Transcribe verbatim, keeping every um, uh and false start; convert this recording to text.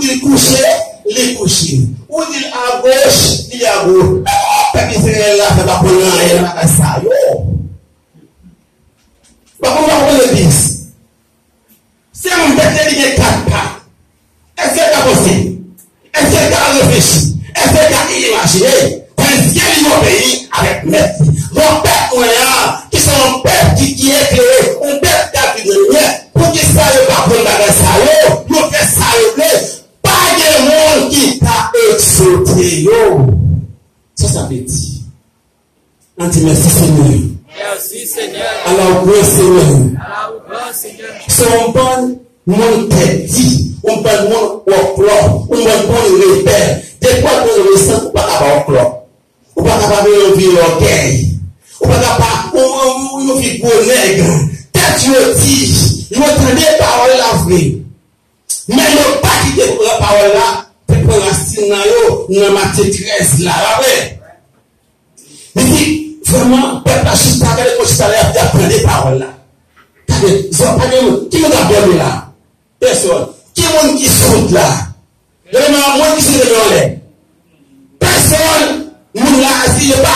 Li kouche, li kouche. Ou di l agoch, li agoch. Pèp Izrayèl la fè pa konn anyen nan bagay sa yo. Pa konn pa konn legliz. Se yon pèp li gen kat pa. Èske l ka panse? Èske l ka reflechi? Èske l ka imajine? Kondisyon li yon peyi avèk mèt li. Yon pèp mwen an, ki se yon pèp ki, ki eklere, yon pèp k ap viv nan limyè. Poukisa yo pa konn bagay sa yo? Yo fè sa yo vle. Pa gen moun ki ka egzote yo. Sa sa vle di? Ann di mèsi Senyè. Mèsi Senyè. Ala w gran Senyè. Ala w gran Senyè. Se yon bann moun tèt di, yon bann moun wòklò, yon bann moun repè. Depi w ap nan yon restoran, ou pa ka pa wòklò. Ou pa ka pa gen yon vi lògèy. Ou pa ka pa yon, yon, yon, yon vi gwo nèg. Tèt yo di, yo tande pawòl la vre. Men yo pa kite pawòl la te pran rasin nan yo nan Matye trèz la. W ap wè. Li di, vrèman, pèp la chita, gade kòman chita la, y ap, y ap tande pawòl la. Gade, zò, pa gen moun. Ki moun k ap dòmi la? Pèsòn. Ki moun ki soud la? Leve men w, moun ki soud, leve men w anlè. Pèsòn, moun la di, yo pa